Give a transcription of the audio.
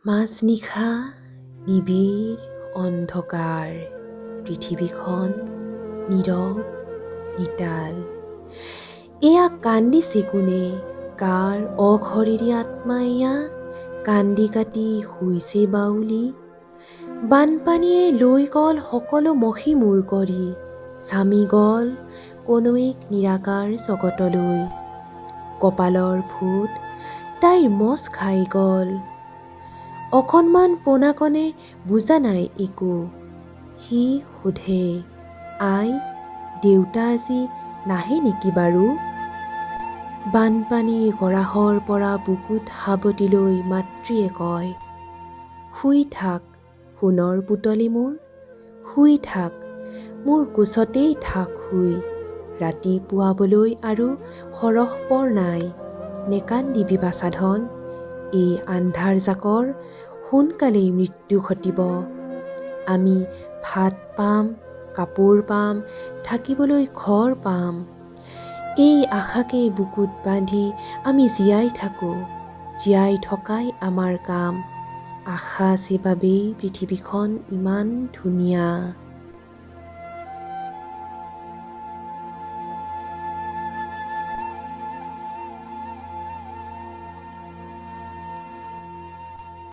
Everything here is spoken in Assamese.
মাজনিশা নিবিড় অন্ধকাৰ, পৃথিৱীখন নীৰৱ নিতাল। এয়া কান্দিছে কোনে? কাৰ অশৰীৰী আত্মা এয়া কান্দি কাটি শুইছে বাউলি? বানপানীয়ে লৈ গ'ল সকলো মষি মূৰ কৰি, চামি গ'ল কোনো এক নিৰাকাৰ জগতলৈ। কপালৰ ফোঁট তাইৰ মচ খাই গ'ল। অকণমান পোনাকণে বুজা নাই একো। সি সোধে, "আই, দেউতা আজি নাহে নেকি বাৰু?" বানপানীৰ গৰাহৰ পৰা বুকুত সাৱটি লৈ মাতৃয়ে কয়, "শুই থাক সোণৰ পুতলি মোৰ, শুই থাক, মোৰ কোচতেই থাক শুই। ৰাতি পুৱাবলৈ আৰু সৰহ পৰ নাই। নেকান্দিবি বাছাধন, এই আন্ধাৰজাকৰ সোনকালেই মৃত্যু ঘটিব। আমি ভাত পাম, কাপোৰ পাম, থাকিবলৈ ঘৰ পাম। এই আশাকে বুকুত বান্ধি আমি জীয়াই থাকোঁ। জীয়াই থকাই আমাৰ কাম। আশা আছে বাবেই পৃথিৱীখন ইমান ধুনীয়া।"